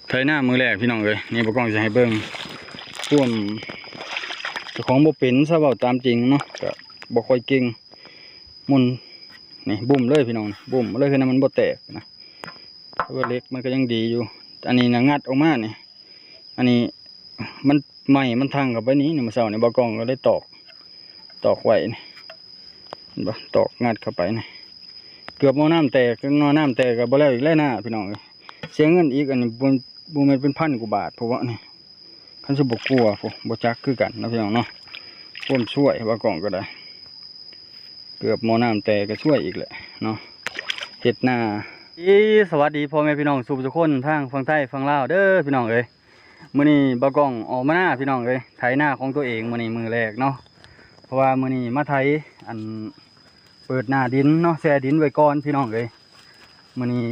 ໄຖນາມື້ແລກພີ່ນ້ອງເອີຍ. ນີ້ບ່າວກ້ອງຊິໃຫ້ເບິ່ງ ພວມເຈົ້າຂອງບໍ່ເປັນຊະ ເວົ້າຕາມຈິງເນາະ ກະບໍ່ຄ່ອຍເກັ່ງ. ໝຸ່ນ ນີ້ບຸ້ມເລີຍພີ່ນ້ອງ ບຸ້ມເລີຍ ຄືນັ້ນມັນບໍ່ແຕກນະ. ເຫລັກມັນກະຍັງດີຢູ່. ອັນນີ້ນະ ງັດອອກມານີ້ ອັນນີ້ມັນ ໄມ້ມັນທັ່ງເຂົ້າໄປນີ້ ມື້ເຊົ້ານີ້ບ່າວກ້ອງກະເລີຍຕອກ ຕອກໄວ້ນີ້ ເຫັນບໍ່ ຕອກງັດເຂົ້າໄປນີ້. ເກືອບໝໍ້ນ້ຳແຕກ ໝໍ້ນ້ຳແຕກກະບໍ່ແລ້ວອີກແລ້ວນະພີ່ນ້ອງເອີຍ. ເສຍເງິນອີກ ອັນນີ້ບໍ່ ບໍ່ແມ່ນເປັນພັນກວ່າບາດພຸ້ນເບາະນີ້. ຄັນຊິບໍ່ກົວພຸ້ນ ບໍ່ຈັກຄືກັນເນາະພີ່ນ້ອງເນາະ. ຄວາມຊ່ວຍບ່າວກ້ອງກະໄດ້ ເກືອບໝໍ້ນ້ຳແຕກກະຊ່ວຍອີກແຫຼະເນາະ ເຮັດນາ. ອີ ສະຫວັດດີພໍ່ແມ່ພີ່ນ້ອງສູ່ທຸກຄົນ ທັງຝັ່ງໄທຝັ່ງລາວເດີພີ່ນ້ອງເອີຍ. ມື້ນີ້ບ່າວກ້ອງອອກມານາພີ່ນ້ອງເອີຍ ໄຖນາຂອງຕົວເອງ ມື້ນີ້ມື້ແລກເນາະ. ເພາະວ່າມື້ນີ້ມາໄຖ ອັນ ເປີດໜ້າດິນເນາະ ແຊ່ດິນໄວ້ກ່ອນພີ່ນ້ອງເອີຍ. ມື້ນີ້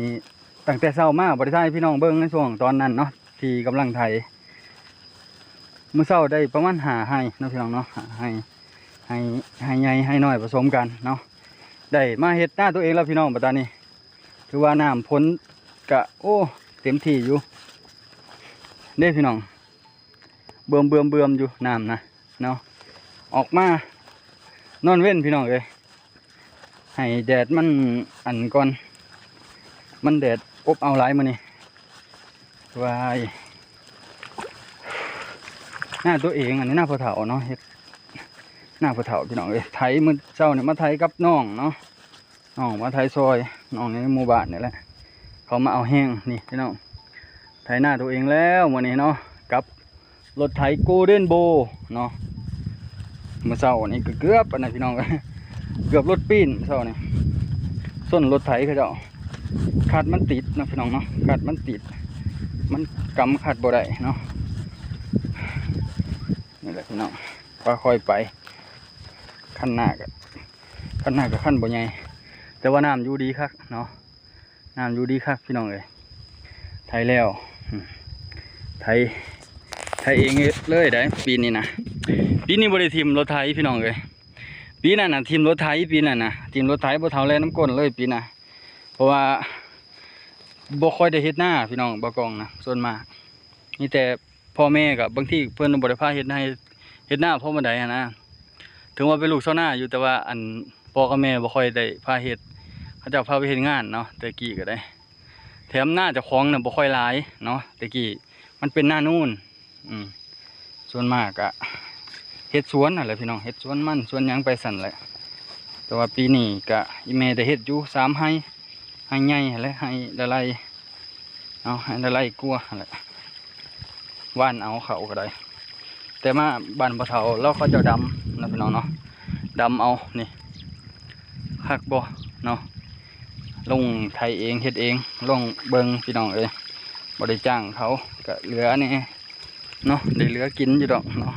ຕັ້ງແຕ່ເຊົ້າມາບໍ່ໄດ້ຖ່າຍໃຫ້ພີ່ນ້ອງເບິ່ງໃນຊ່ວງຕອນນັ້ນເນາະ ທີ່ກຳລັງໄຖ. ມື້ເຊົ້າໄດ້ປະມານຫ້າໄຮ່ເນາະພີ່ນ້ອງເນາະ ຫ້າໄຮ່ ໄຮ່ ໄຮ່ໃຫຍ່ໄຮ່ນ້ອຍປະສົມກັນເນາະ. ໄດ້ມາເຮັດນາຕົວເອງແລ້ວພີ່ນ້ອງ ບັດຕານີ້ ຖືວ່ານ້ຳຝົນກະ ໂອ້ ເຕັມທີ່ຢູ່ເດ້ພີ່ນ້ອງ. ເບື່ອມໆໆ ຢູ່ນ້ຳນະເນາະ. ອອກມານອນເວັນພີ່ນ້ອງເອີຍ ໃຫ້ແດດມັນອັນກ່ອນ ມັນແດດອົບເອົາຫຼາຍມື້ນີ້. ວາຍ ນາຕົວເອງ ອັນນີ້ນາພໍ່ເຖົ້າເນາະ ເຮັດນາພໍ່ເຖົ້າພີ່ນ້ອງເອີຍ. ໄຖມື້ເຊົ້ານີ້ມາໄຖກັບນ້ອງເນາະ ນ້ອງມາໄຖຊ່ອຍ ນ້ອງໃນໝູ່ບ້ານນີ້ແຫຼະ ເຂົາມາເອົາແຮງນີ້ພີ່ນ້ອງ. ໄຖນາຕົວເອງແລ້ວມື້ນີ້ເນາະ ກັບລົດໄຖໂກເດັນໂບເນາະ. ມື້ເຊົ້ານີ້ກະເກືອບອັນນັ້ນພີ່ນ້ອງ ເກືອບລົດປີ້ນມື້ເຊົ້ານີ້ ຊົນລົດໄຖເຂົາເຈົ້າ. ຄັດມັນຕິດເນາະພີ່ນ້ອງເນາະ ຄັດມັນຕິດ ມັນກຳຄັດບໍ່ໄດ້ເນາະ. ນີ້ແຫຼະພີ່ນ້ອງ ຄ່ອຍໆໄປ ຄັນໜ້າກະ ຄັນໜ້າກະຄັນບໍ່ໃຫຍ່ ແຕ່ວ່ານ້ຳຢູ່ດີຄັກເນາະ. ນ້ຳຢູ່ດີຄັກພີ່ນ້ອງເອີຍ. ໄຖແລ້ວ ອືມ ໄຖ ໄຖເອງເລີຍໄດ໋ ປີນີ້ນະ. ປີນີ້ບໍ່ໄດ້ຖິ້ມລົດໄຖພີ່ນ້ອງເອີຍ. ປີນັ້ນນະຖິ້ມລົດໄຖ ປີນັ້ນນະ ຖິ້ມລົດໄຖ ບໍ່ເຖົ້າແລ່ນນຳກົ້ນເລີຍປີນະ. ເພາະວ່າບໍ່ຄ່ອຍໄດ້ເຮັດນາພີ່ນ້ອງ ບ່າວກ້ອງນະ ສ່ວນມາກມີແຕ່ ພໍ່ແມ່ກະບາງທີເພິ່ນບໍ່ໄດ້ພາເຮັດໄຮ່ເຮັດນາພໍປານໃດຫັ້ນນະ. ເຖິງວ່າເປັນລູກຊາວນາຢູ່ ແຕ່ວ່າອັນພໍ່ກັບແມ່ບໍ່ຄ່ອຍໄດ້ພາເຮັດ ເຂົາເຈົ້າພາໄປເຮັດງານເນາະ ແຕ່ກີ້ກະໄດ້. ແຖມນາເຈົ້າຂອງນະບໍ່ຄ່ອຍຫຼາຍເນາະ ແຕ່ກີ້ມັນເປັນນານູນ ອືມ ສ່ວນມາກກະເຮັດສວນຫັ້ນແຫຼະພີ່ນ້ອງ ເຮັດສວນມັນສວນຫຍັງໄປຊັ້ນແຫຼະ. ແຕ່ວ່າປີນີ້ກະອີ່ແມ່ໄດ້ເຮັດຢູ່ສາມໄຮ່ ໄຮ່ໃຫຍ່ຫັ້ນແຫຼະ ໄຮ່ລະໄລ ເອົາ ໄຮ່ລະໄລກວ່າຫັ້ນແຫຼະ ຫວ່ານເອົາເຂົ້າກະໄດ້. ແຕ່ມາບ້ານພໍ່ເຖົ້າລາວເຂົາເຈົ້າດຳເນາະພີ່ນ້ອງເນາະ ດຳເອົານີ້ ຄັກບໍ່ເນາະ. ລົງໄຖເອງເຮັດເອງ ລອງເບິ່ງພີ່ນ້ອງເອີຍ ບໍ່ໄດ້ຈ້າງເຂົາກະເຫຼືອແດ່ເນາະ ໄດ້ເຫຼືອກິນຢູ່ດອກເນາະ.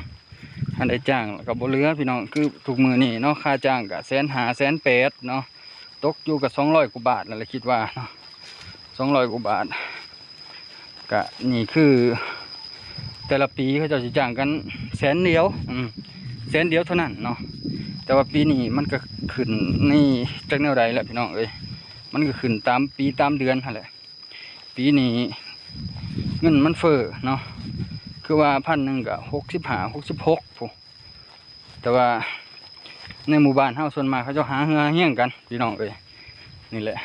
ຄັນໄດ້ຈ້າງກະບໍ່ເຫຼືອພີ່ນ້ອງ ຄືທຸກມື້ນີ້ເນາະ ຄ່າຈ້າງກະແສນຫ້າ ແສນແປດເນາະ ຕົກຢູ່ກະສອງຮ້ອຍກວ່າບາດນັ້ນແຫຼະ ຄິດວ່າເນາະ ສອງຮ້ອຍກວ່າບາດ. ກະນີ້ຄືແຕ່ລະປີເຂົາເຈົ້າຊິຈ້າງກັນແສນດຽວ ອືມ ແສນດຽວເທົ່ານັ້ນເນາະ. ແຕ່ວ່າປີນີ້ມັນກະຂຶ້ນນີ້ ຈັກແນວໃດລະພີ່ນ້ອງເອີຍ ມັນກະຂຶ້ນຕາມປີຕາມເດືອນຫັ້ນແຫຼະ. ປີນີ້ເງິນມັນເຟີ້ເນາະ ຄືວ່າພັນໜຶ່ງກະຫົກສິບຫ້າ ຫົກສິບຫົກພຸ້ນ. ແຕ່ວ່າໃນໝູ່ບ້ານເຮົາສ່ວນມາກເຂົາເຈົ້າຫາເຫື່ອຫາແຮງກັນພີ່ນ້ອງເອີຍ. ນີ້ແຫຼະ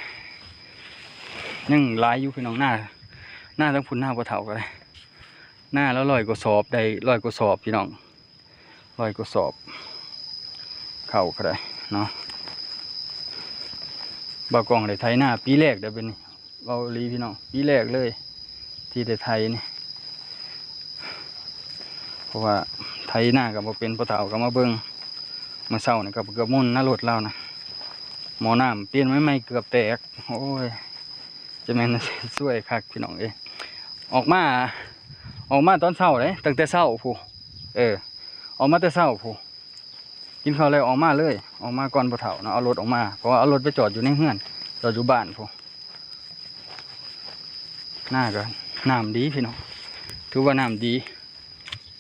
ຍັງຫຼາຍຢູ່ພີ່ນ້ອງ ນາ ນາທາງພຸ້ນ ນາພໍ່ເຖົ້າກະໄດ້ ນາລະຮ້ອຍກວ່າສອບ ໄດ້ຮ້ອຍກວ່າສອບພີ່ນ້ອງ ຮ້ອຍກວ່າສອບ ເຂົ້າກະໄດ້ເນາະ. ບ່າວກ້ອງໄດ້ໄຖນາປີແລກເດີ ເປັນ ເວົ້າອີ່ຫຼີພີ່ນ້ອງ ປີແລກເລີຍທີ່ໄດ້ໄຖນີ້ ເພາະວ່າໄຖນາກະບໍ່ເປັນ ພໍ່ເຖົ້າກະມາເບິ່ງ. ມື້ເຊົ້ານີ້ກະເກືອບໝຸ່ນນະລົດລາວນະ ໝໍ້ນ້ຳປ່ຽນໃໝ່ໆ ເກືອບແຕກ. ໂອ້ຍ ຈະແມ່ນຊ່ວຍຄັກພີ່ນ້ອງເອີຍ. ອອກມາ ອອກມາຕອນເຊົ້າເດ້ ຕັ້ງແຕ່ເຊົ້າພຸ້ນ ເອີ ອອກມາແຕ່ເຊົ້າພຸ້ນ. ກິນເຂົ້າແລ້ວອອກມາເລີຍ ອອກມາກ່ອນພໍ່ເຖົ້າເນາະ ເອົາລົດອອກມາ ເພາະວ່າເອົາລົດໄປຈອດຢູ່ໃນເຮືອນ ຈອດຢູ່ບ້ານພຸ້ນ. ນາກະນ້ຳດີພີ່ນ້ອງ ຖືວ່ານ້ຳດີ.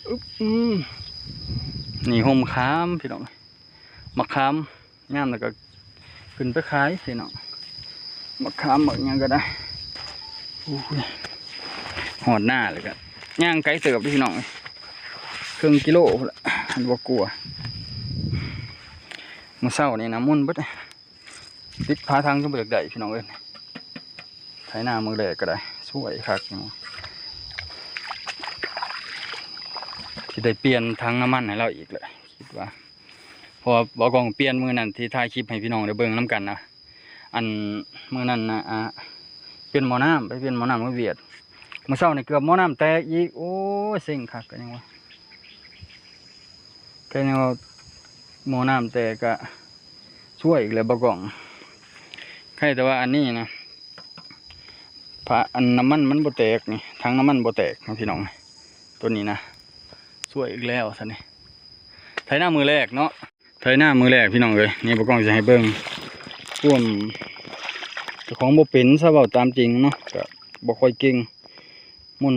ອຶບ ອືມ ນີ້ໂຮມມະຂາມພີ່ນ້ອງ ມະຂາມ ຍາມແລ້ວກະຂຶ້ນໄປຂາຍພີ່ນ້ອງ ມະຂາມໝາກຫຍັງກະໄດ້. ໂອ້ຍ ຮອດນາແລ້ວກໍຍ່າງໄກເຕີບເດ້ພີ່ນ້ອງເອີຍ ເຄິ່ງກິໂລພຸ້ນລະ ບໍ່ກົວ. ມື້ເຊົ້ານີ້ນ້ຳມົນເບິດ ຕິດຝາຖັງຈົນບໍ່ຢາກໄດ້ພີ່ນ້ອງເອີຍ. ໄຖນາມື້ແລກກໍໄດ້ ຊ່ວຍຄັກຢູ່ ຊິໄດ້ປ່ຽນຖັງນ້ຳມັນໃຫ້ລາວອີກແຫຼະ ຄິດວ່າ ເພາະວ່າບ່າວກ້ອງປ່ຽນມື້ນັ້ນທີ່ຖ່າຍຄລິບໃຫ້ພີ່ນ້ອງໄດ້ເບິ່ງນຳກັນນະ. ອັນ ມື້ນັ້ນນະ ອ່າ ປ່ຽນໝໍ້ນ້ຳ ໄປປ່ຽນໝໍ້ນ້ຳມາຫວຽດ. ມື້ເຊົ້ານີ້ເກືອບໝໍ້ນ້ຳແຕກອີກ ໂອ້ຍ ເຊັງຄັກ ກໍຍັງວ່າ ກໍຍັງວ່າໝໍ້ນ້ຳແຕກ ກໍຊ່ວຍອີກແລ້ວບ່າວກ້ອງ. ໃຄ່ແຕ່ວ່າອັນນີ້ນະ ພະ ອັນນ້ຳມັນມັນບໍ່ແຕກນີ້ ຖັງນ້ຳມັນບໍ່ແຕກນະພີ່ນ້ອງ. ໂຕນີ້ນະ ຊ່ວຍອີກແລ້ວຊັ້ນນີ້. ໄຖນາມື້ແລກເນາະ ໄຖນາມື້ແລກພີ່ນ້ອງເອີຍ. ນີ້ບ່າວກ້ອງຊິໃຫ້ເບິ່ງ ພວມເຈົ້າຂອງບໍ່ເປັນຊະ ເວົ້າຕາມຈິງເນາະ ກໍບໍ່ຄ່ອຍເກັ່ງ. ໝຸ່ນ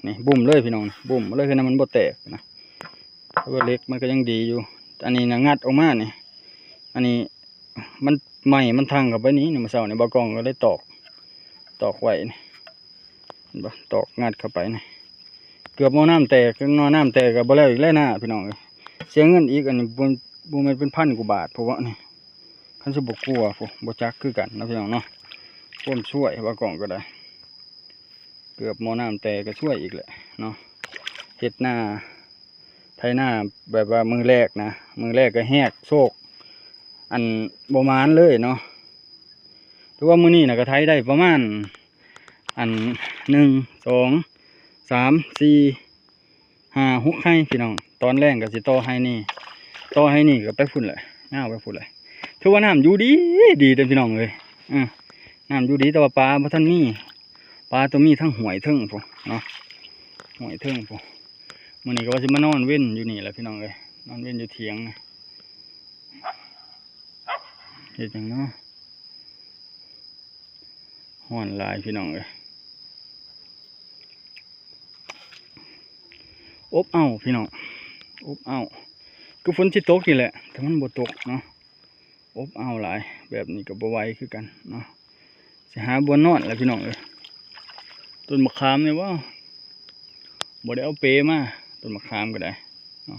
ນີ້ ບຸ້ມເລີຍພີ່ນ້ອງ ບຸ້ມເລີຍ ຄືນັ້ນມັນບໍ່ແຕກນະ ເພາະວ່າເຫຼັກມັນກໍຍັງດີຢູ່. ອັນນີ້ນະ ງັດອອກມານີ້ ອັນນີ້ ມັນໄມ້ມັນທັງເຂົ້າໄປນີ້ ມື້ເຊົ້ານີ້ບ່າວກ້ອງກໍເລີຍຕອກ ຕອກໄວ້ນີ້ ເຫັນບໍ່ ຕອກງັດເຂົ້າໄປນີ້. ເກືອບໝໍ້ນ້ຳແຕກ ໝໍ້ນ້ຳແຕກກໍບໍ່ແລ້ວອີກແລ້ວນະພີ່ນ້ອງເອີຍ. ເສຍເງິນອີກ ອັນນີ້ບໍ່ ບໍ່ແມ່ນເປັນພັນກວ່າບາດ ເພາະວ່ານີ້ ຄັນຊິບໍ່ກົວ ບໍ່ຈັກຄືກັນເນາະພີ່ນ້ອງເນາະ. ຄວາມຊ່ວຍບ່າວກ້ອງກໍໄດ້ ເກືອບໝໍ້ນ້ຳແຕກກໍຊ່ວຍອີກແຫຼະເນາະ. ເຮັດນາ ໄຖນາແບບວ່າມື້ແລກນະ ມື້ແລກກໍແຮກໂຊກ ອັນ ບໍ່ໝານເລີຍເນາະ. ຖືວ່າມື້ນີ້ນະກໍໄຖໄດ້ປະມານ ອັນ ໜຶ່ງ ສອງ ສາມ ສີ່ ຫ້າ ຫົກໄຮ່ພີ່ນ້ອງ. ຕອນແລງກໍຊິຕໍ່ໄຮ່ນີ້ ຕໍ່ໄຮ່ນີ້ກໍໄປພຸ້ນແຫຼະ ຍາວໄປພຸ້ນແຫຼະ. ຖືວ່ານ້ຳຢູ່ດີ ດີເດ້ພີ່ນ້ອງເອີຍ ເອີ ນ້ຳຢູ່ດີ ແຕ່ວ່າປາບໍ່ທັນມີ. ປາໂຕມີທັງຫ້ວຍເທິງພຸ້ນເນາະ ຫ້ວຍເທິງພຸ້ນ. ມື້ນີ້ກໍວ່າຊິມານອນເວັນຢູ່ນີ້ແຫຼະພີ່ນ້ອງເອີຍ ນອນເວັນຢູ່ຖຽງນະ. ເຮັດຫຍັງເນາະ ຮ້ອນຫຼາຍພີ່ນ້ອງເອີຍ. ອົບເອົ້າພີ່ນ້ອງ ອົບເອົ້າ ຄືຝົນຊິຕົກນີ້ແຫຼະ ແຕ່ມັນບໍ່ຕົກເນາະ. ອົບເອົ້າຫຼາຍ ແບບນີ້ກໍບໍ່ໄຫວຄືກັນເນາະ. ຊິຫາບ່ອນນອນແຫຼະພີ່ນ້ອງເອີຍ. ຕົ້ນໝາກຂາມນີ້ບໍ່ ບໍ່ໄດ້ເອົາເປມາ ຕົ້ນໝາກຂາມກໍໄດ້ເນາະ.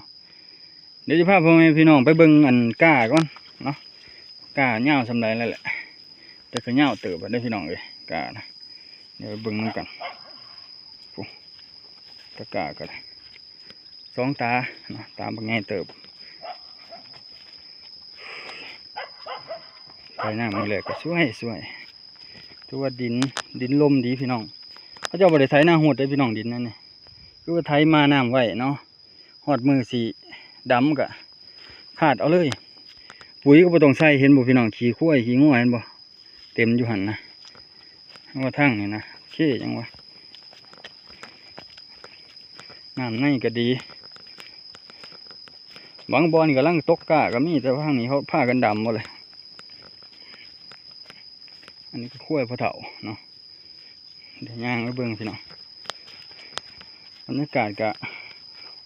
ດຽວຈະພາພໍ່ແມ່ພີ່ນ້ອງໄປເບິ່ງອັນກ້າກ່ອນເນາະ ກ້າຍາວສ່ຳໃດແລ້ວແຫຼະ ແຕ່ກໍຍາວເຕີບແລ້ວເດ້ພີ່ນ້ອງເອີຍ ກ້ານະ. ດຽວໄປເບິ່ງນຳກັນ ໂອ້ ຕາກ້າກໍໄດ້ ສອງຕາເນາະ ຕາບັກໃຫຍ່ເຕີບ. ໄຖນາມື້ແລກກໍຊ່ວຍ ຊ່ວຍ ຖືວ່າດິນ ດິນລົມດີພີ່ນ້ອງ. ເຂົາເຈົ້າບໍ່ໄດ້ໄຖນາໂຫດເດ້ພີ່ນ້ອງ ດິນນັ້ນນີ້ ຄືວ່າໄຖມານ້ຳໄວ້ເນາະ. ຮອດມື້ຊິດຳກໍຄາດເອົາເລີຍ ປຸ໋ຍກໍບໍ່ຕ້ອງໃສ່ ເຫັນບໍ່ພີ່ນ້ອງ ຂີ້ຄວາຍຂີ້ງົວ ເຫັນບໍ່ ເຕັມຢູ່ຫັ້ນນະ. ວ່າທາງນີ້ນະ ໂອເຄ ຫຍັງວະ ນ້ຳໃນກໍດີ ບາງບ່ອນກຳລັງຕົກກ້າກໍມີ ແຕ່ວ່າທາງນີ້ເຂົາພາກັນດຳໝົດເລີຍ. ອັນນີ້ກໍຄວາຍພໍ່ເຖົ້າເນາະ ດຽວຍ່າງໄປເບິ່ງພີ່ນ້ອງ. ບັນຍາກາດກະ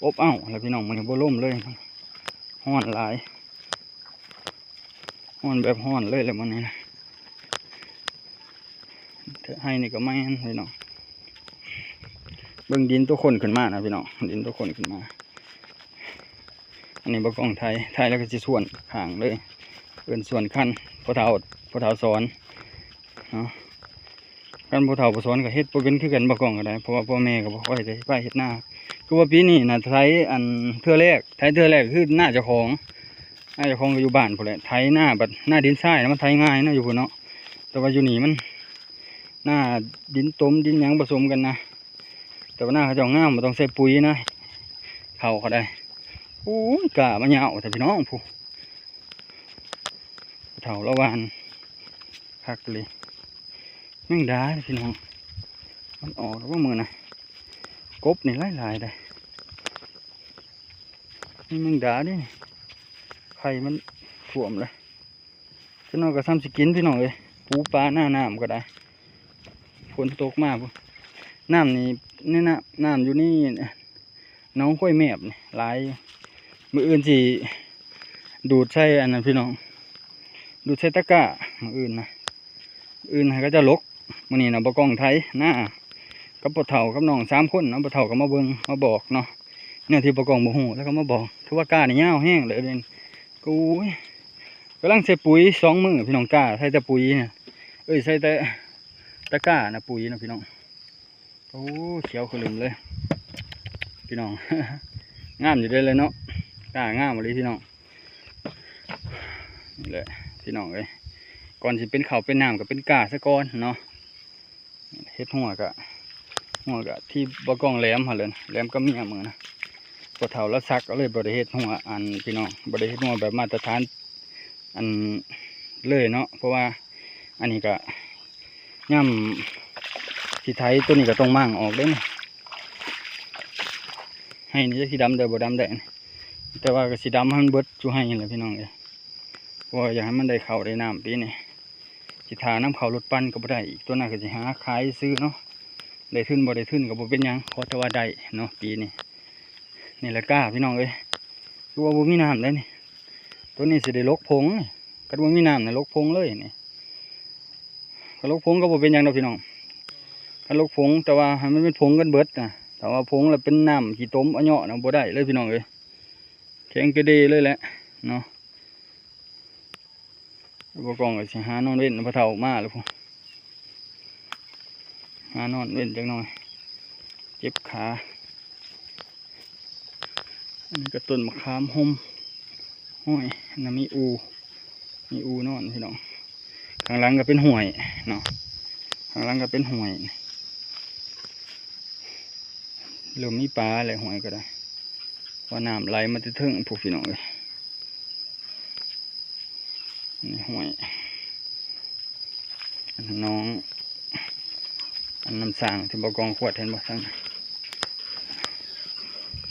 ອົບເອົ້າແຫຼະພີ່ນ້ອງ ມື້ນີ້ບໍ່ລົມເລີຍ ຮ້ອນຫຼາຍ ຮ້ອນແບບຮ້ອນເລີຍແຫຼະມື້ນີ້ນະ. ໄຮ່ນີ້ກໍແມ່ນພີ່ນ້ອງ ເບິ່ງດິນຕົວຄົນຂຶ້ນມານະພີ່ນ້ອງ ດິນຕົວຄົນຂຶ້ນມາ. ອັນນີ້ບ່າວກ້ອງໄຖ ໄຖແລ້ວກໍຊິສວນຂ້າງເລີຍ ເອີ້ນສວນຄັນ ພໍ່ເຖົ້າ ພໍ່ເຖົ້າສອນເນາະ. ຄັນຜູ້ເຖົ້າຜູ້ສອນກໍເຮັດບໍ່ເປັນຄືກັນ ບ່າວກ້ອງກໍໄດ້ ເພາະວ່າພໍ່ແມ່ກໍບໍ່ຄ່ອຍໄດ້ໄປເຮັດນາ. ຄືວ່າປີນີ້ນະ ໄຖອັນເທື່ອແລກ ໄຖເທື່ອແລກຄືນາເຈົ້າຂອງ ນາເຈົ້າຂອງກໍຢູ່ບ້ານພຸ້ນແຫຼະ. ໄຖນາບັດນາດິນຊາຍນະ ມັນໄຖງ່າຍນະ ຢູ່ພຸ້ນເນາະ. ແຕ່ວ່າຢູ່ນີ້ມັນນາດິນຕົມ ດິນຫຍັງປະສົມກັນນະ. ແຕ່ວ່ານາເຂົາເຈົ້າງາມ ບໍ່ຕ້ອງໃສ່ປຸ໋ຍນະ ເຂົ້າກໍໄດ້. ໂອ້ຍ ກ້າມາຍາວແທ້ພີ່ນ້ອງ ຜູ້ ເຖົ້າລະຫວ່ານຄັກອີ່ຫຼີ. ແມງດາພີ່ນ້ອງ ມັນອອກແລ້ວບໍ່ມື້ນະ. ກົບນີ້ຫຼາຍໆເດ້ ມີແມງດາເດ້ ໄຂ່ມັນຖ້ວມເລີຍ. ຈັກໜ່ອຍກໍສ່ຳຊິກິນພີ່ນ້ອງເອີຍ ປູປາໜ້ານ້ຳກໍໄດ້. ຝົນຕົກມາພຸ້ນ ນ້ຳນີ້ ນີ້ນະ ນ້ຳຢູ່ນີ້ ໜອງຫ້ວຍແມບນີ້ຫຼາຍ. ມື້ອື່ນຊິດູດໃສ່ອັນນັ້ນພີ່ນ້ອງ ດູດໃສ່ຕະກ້າ ມື້ອື່ນນະ ອື່ນໃຫ້ເຂົາເຈົ້າຫຼົກ. ມື້ນີ້ນະ ບ່າວກ້ອງໄຖນາ ໄຖ ກັບພໍ່ເຖົ້າກັບນ້ອງສາມຄົນເນາະ. ພໍ່ເຖົ້າກໍມາເບິ່ງມາບອກເນາະ ແນວທີ່ບໍ່ກອງບໍ່ຮູ້ ແລ້ວກໍມາບອກ. ຖືວ່າກ້ານີ້ຍາວແຮງເລີຍ ໂອ້ຍ. ກຳລັງໃສ່ປຸ໋ຍສອງມື້ພີ່ນ້ອງ. ກ້າໃສ່ແຕ່ປຸ໋ຍນະ ເອີຍ ໃສ່ແຕ່ ແຕ່ກ້ານະ ປຸ໋ຍນະພີ່ນ້ອງ. ໂອ້ ຂຽວຂະລຶມເລີຍພີ່ນ້ອງ. ງາມຢູ່ເດ້ເລີຍເນາະ ກ້າງາມອີ່ຫຼີພີ່ນ້ອງ. ນີ້ແຫຼະພີ່ນ້ອງເອີຍ ກ່ອນຊິເປັນເຂົ້າເປັນນ້ຳກໍເປັນກ້າຊະກ່ອນເນາະ. ເຮັດຮົ້ວກະ ຮົ້ວກະທີ່ບໍ່ກອງແຫຼມຫັ້ນແຫຼະ ແຫຼມກັບເມຍມື້ນະ. ພໍ່ເຖົ້າລາວສັກກໍເລີຍບໍ່ໄດ້ເຮັດຮົ້ວ ອັນ ພີ່ນ້ອງ ບໍ່ໄດ້ເຮັດຮົ້ວແບບມາດຕະຖານ ອັນ ເລີຍເນາະ. ເພາະວ່າອັນນີ້ກະ ຍາມຊິໄຖໂຕນີ້ກໍຕ້ອງມ້າງອອກເດ້ນີ້. ໄຮ່ນີ້ຈັກຊິດຳໄດ້ບໍ່ດຳໄດ້ ແຕ່ວ່າກໍຊິດຳໃຫ້ມັນເບິດສູ່ໄຮ່ຫັ້ນແຫຼະພີ່ນ້ອງເອີຍ. ເພາະວ່າຢາກໃຫ້ມັນໄດ້ເຂົ້າໄດ້ນ້ຳປີນີ້. ຊິຖ້ານຳເຂົ້າລົດປັ່ນກໍບໍ່ໄດ້ອີກ ໂຕນັ້ນກໍຊິຫາຂາຍຊື່ເນາະ. ໄດ້ທຶນບໍ່ໄດ້ທຶນກໍບໍ່ເປັນຫຍັງ ຂໍແຕ່ວ່າໄດ້ເນາະປີນີ້. ນີ້ແຫຼະກ້າພີ່ນ້ອງເອີຍ ຄືວ່າບໍ່ມີນ້ຳເດ້ນີ້. ໂຕນີ້ຊິໄດ້ຫຼົກຜົງນີ້ ຄັນບໍ່ມີນ້ຳນະຫຼົກຜົງເລີຍນີ້. ຄັນຫຼົກຜົງກໍບໍ່ເປັນຫຍັງດອກພີ່ນ້ອງ ຄັນຫຼົກຜົງ ແຕ່ວ່າໃຫ້ມັນເປັນຜົງກັນເບິດນະ. ຖ້າວ່າຜົງແລ້ວເປັນນ້ຳຂີ້ຕົມອະເຍາະນະ ບໍ່ໄດ້ເລີຍພີ່ນ້ອງເອີຍ ແຂງກະເດເລີຍແຫຼະເນາະ. ບໍ່ກອງກໍຊິຫານອນເວັນ ພໍ່ເຖົ້າມາແລ້ວພຸ້ນ ຫານອນເວັນຈັກໜ່ອຍ ເຈັບຂາ. ອັນນີ້ກໍຕົ້ນມະຂາມຫົ່ມ ໂອ້ຍ ອັນນັ້ນມີອູ່ ມີອູ່ນອນພີ່ນ້ອງ. ຂ້າງຫຼັງກໍເປັນຫ້ວຍເນາະ ຂ້າງຫຼັງກໍເປັນຫ້ວຍ. ເລີ່ມມີປາແລ້ວ ຫ້ວຍກໍໄດ້ ວ່ານ້ຳໄຫຼມາແຕ່ເທິງພຸ້ນພີ່ນ້ອງເອີຍ. ນີ້ຫ້ວຍ ອັນໜອງ ອັນນ້ຳສ້າງທີ່ບໍ່ກອງຂວດ ເຫັນບໍ່? ທາງ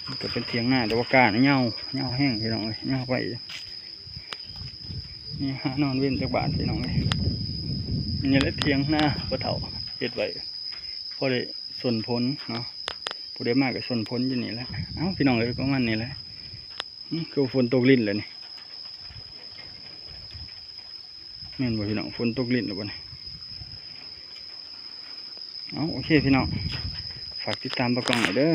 ມັນກໍເປັນຖຽງນາ ແຕ່ວ່າກ້ານີ້ຍາວ ຍາວແຮງພີ່ນ້ອງເອີຍ ຍາວໄປ. ນີ້ຫານອນເວັນຈັກບາດພີ່ນ້ອງເອີຍ. ນີ້ແຫຼະຖຽງນາພໍ່ເຖົ້າເຮັດໄວ້ ພໍໄດ້ຊົນຜົນເນາະ ຜູ້ໃດມາກໍຊົນຜົນຢູ່ນີ້ແຫຼະ. ເອົ້າ ພີ່ນ້ອງເອີຍ ປະມານນີ້ແຫຼະ. ອື ຄືຝົນຕົກລິນແລ້ວນີ້ ແມ່ນບໍ່ພີ່ນ້ອງ? ຝົນຕົກລິນແລ້ວບໍ່ນີ້? ເອົ້າ ໂອເຄພີ່ນ້ອງ ຝາກຕິດຕາມປາກອງເດີ.